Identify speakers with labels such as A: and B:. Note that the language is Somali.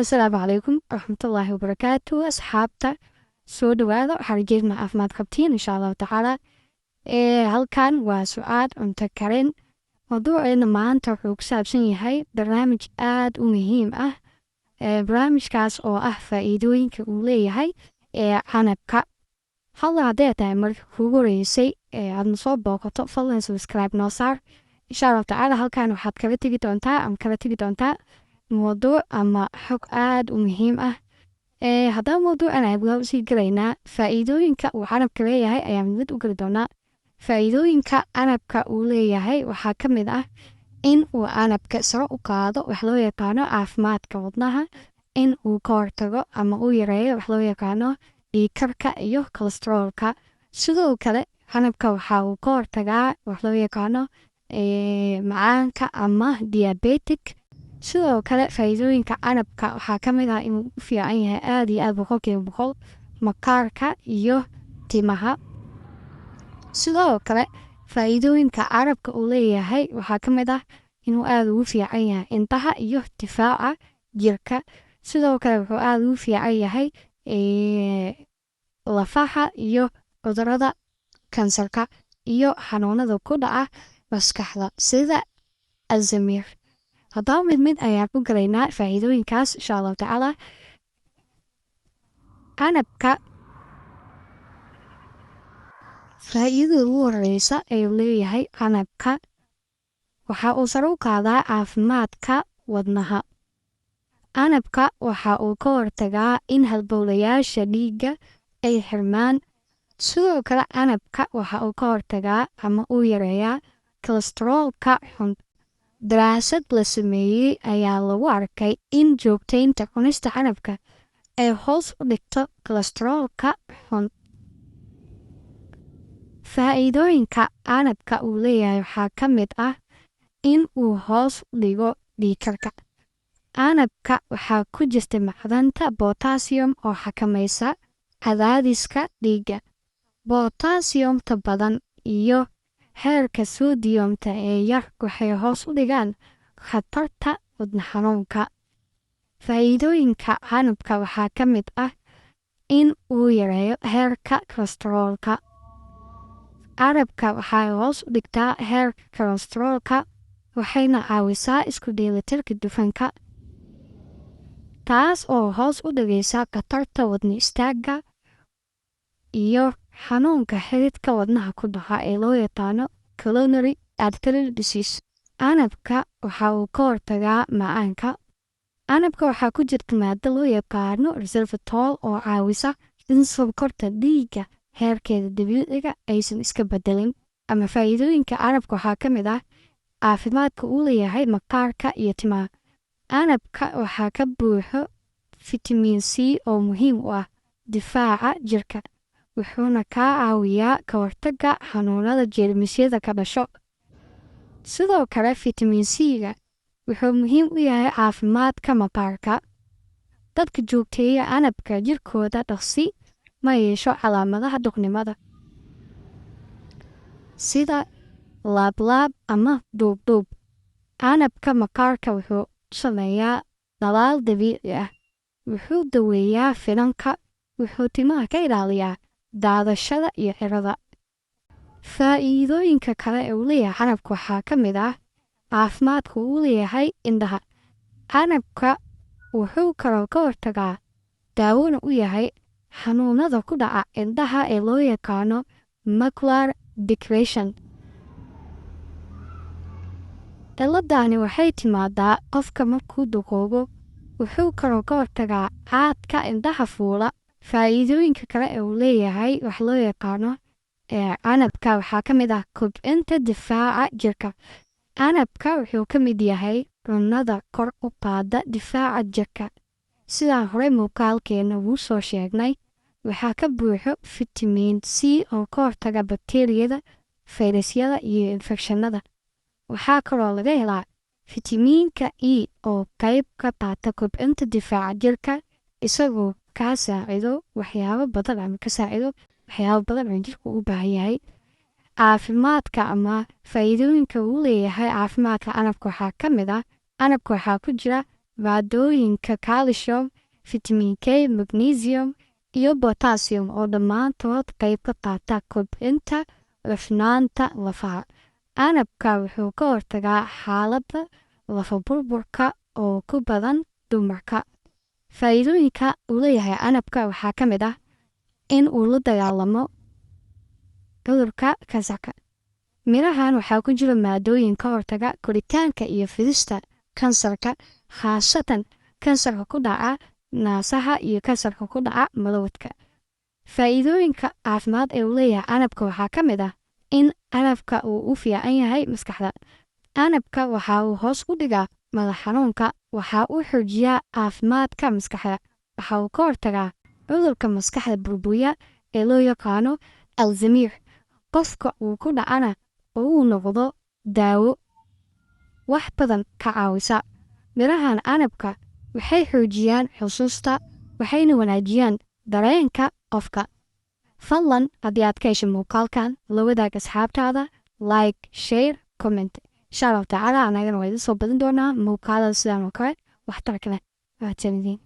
A: Assalaamu calaykum waraxmatullaahi wabarakaatu. Asxaabta, soo dhawaada. Waxaa rajeynaa caafimaad qabtiin, insha Allahu tacaala. Halkan waa Sucaad Cunto Karin. Mawduuceena maanta wuxuu ku saabsan yahay barnaamij aada u muhiim ah, barnaamijkaas oo ah faa-iidooyinka uu leeyahay ee canabka. Fadlan, haddee tahay marka kuugu horeysay ee aadna soo booqato, fadlan subscribe noo saar. Insha Allahu tacaala, halkan waxaad kala tegi doontaa ama kala tegi doontaa mawduuc ama xog aada u muhiim ah. Haddaba mawduucan ayaan usii gelaynaa. Faa-iidooyinka uu canabka leeyahay ayaan mid u geli doonaa. Faa-iidooyinka canabka uu leeyahay waxaa ka mid ah in uu canabka sare u qaado wax loo yaqaano caafimaadka wadnaha, in uu ka hortago ama uu yareeyo wax loo yaqaano dhiigkarka iyo kolestaroolka. Sidoo kale canabka waxa uu ka hortagaa wax loo yaqaano macaanka ama diabetic. Sidoo kale faa-iidooyinka canabka waxaa ka mid ah inuu u fiican yahay aada iyo aada, 100%, maqaarka iyo timaha. Sidoo kale faa-iidooyinka canabka uu leeyahay waxaa ka mid ah inuu aada ugu fiican yahay indhaha iyo difaaca jirka. Sidoo kale wuxuu aada ugu fiican yahay lafaha iyo cudurada kansarka iyo xanuunada ku dhaca maskaxda sida Alzheimer. Haddaba mid mid ayaan ku galaynaa faa-iidooyinkaas, insha Allahu tacaala. Canabka faa-iidada ugu horeysa ee uu leeyahay canabka waxa uu sare u qaadaa caafimaadka wadnaha. Canabka waxa uu ka hortagaa in halbowlayaasha dhiigga ay xirmaan. Sidoo kale canabka waxa uu ka hortagaa ama uu yareeyaa kolestaroolka xun. Daraasad la sameeyey ayaa lagu arkay in joogteynta cunista canabka ay hoos u dhigto kolestaroolka xun. Faa-iidooyinka canabka uu leeyahay waxaa ka mid ah in uu hoos u dhigo dhiigkarka. Canabka waxaa ku jirta macdanta potassium oo xakameysa cadaadiska dhiigga. Potassiumta badan iyo heerka sodiumta ee yar waxay hoos u dhigaan khatarta wadne xanuunka. Faa-iidooyinka canabka waxaa ka mid ah in uu yareeyo heerka kolestaroolka. Canabka waxay hoos u dhigtaa heerka kolestaroolka, waxayna caawisaa isku dheelitirka dufanka, taas oo hoos u dhigaysa khatarta wadne istaagga iyo xanuunka xididka wadnaha ku dhaca ee loo yaqaano coronary artery disease. Canabka waxa uu ka hortagaa macaanka. Canabka waxaa ku jirta maado loo yaqaano resveratrol oo caawisa in sonkorta dhiigga heerkeeda dabiiciga aysan iska bedelin. Ama faa-iidooyinka canabka waxaa ka mid ah caafimaadka uu leeyahay maqaarka iyo timaha. Canabka waxaa ka buuxo fitamiin C oo muhiim u ah difaaca jirka, wuxuuna kaa caawiyaa ka hortagga xanuunada jeermisyada ka dhasho. Sidoo kale fitamiin C-ga wuxuu muhiim u yahay caafimaadka maqaarka. Dadka joogteeya canabka, jirkooda dhaqsi ma yeesho calaamadaha duqnimada sida laablaab ama duubduub. Canabka maqaarka wuxuu sameeyaa dhalaal dabiici ah, wuxuu daweeyaa finanka, wuxuu timaha ka ilaaliyaa daadashada iyo cirada. Faa-iidooyinka kale ee uu leeyahay canabka waxaa ka mid ah caafimaadka uu leeyahay indhaha. Canabka wuxuu kaloo ka hortagaa, daawona u yahay xanuunada ku dhaca indhaha ee loo yaqaano macular degeneration. Ciladani waxay timaadaa qofka markuu duqoobo. Wuxuu kaloo ka hortagaa caadka indhaha fuula. Faa-iidooyinka kale ee uu leeyahay wax loo yaqaano canabka waxaa ka mid ah kobcinta difaaca jirka. Canabka wuxuu ka mid yahay cunnada kor u qaada difaaca jirka. Sidaan horey muuqaalkeena ugu soo sheegnay, waxaa ka buuxo fitamiin C oo ka hortaga bakteeriyada, fayrasyada iyo infekshanada. Waxaa kaloo laga helaa fitamiinka E oo qayb ka qaata kobcinta difaaca jirka, isagoo kaa saacido waxyaabo badan ama ka saacido waxyaabo badan oo jirka u baahan yahay. Caafimaadka ama faa-iidooyinka uu leeyahay caafimaadka canabka waxaa ka mid ah canabka waxaa ku jira maadooyinka calcium, fitamiin K, magnesium iyo potassium oo dhammaantood qayb ka qaata kobcinta cufnaanta lafaha. Canabka wuxuu ka hortagaa xaaladda lafa burburka oo ku badan dumarka. Faa'iidooyinka uu leeyahay canabka waxaa ka mid ah in uu la dagaalamo cudurka kansarka. Mirahan waxaa ku jira maadooyin ka hortaga koritaanka iyo fidista kansarka, khaasatan kansarka ku dhaca naasaha iyo kansarka ku dhaca malawadka. Faa'iidooyinka caafimaad ee uu leeyahay canabka waxaa ka mid ah in canabka uu u fiican yahay maskaxda. Canabka waxa uu hoos u dhigaa madax xanuunka, waxa uu xoojiyaa caafimaadka maskaxda, waxa uu ka hortagaa cudurka maskaxda burburiya ee loo yaqaano Alzheimer. Qofka uu ku dhacana oo uu noqdo daawo wax badan ka caawisa. Mirahan canabka waxay xoojiyaan xusuusta, waxayna wanaajiyaan dareenka qofka. Fadlan haddii aad ka heshay muuqaalkan, la wadaag asxaabtaada, like, share, comment. Insha Allahu tacaala anagana waa idin soo badin doonaa muuqaalada sidaan oo kale waxtarka leh. Mahadsanidin.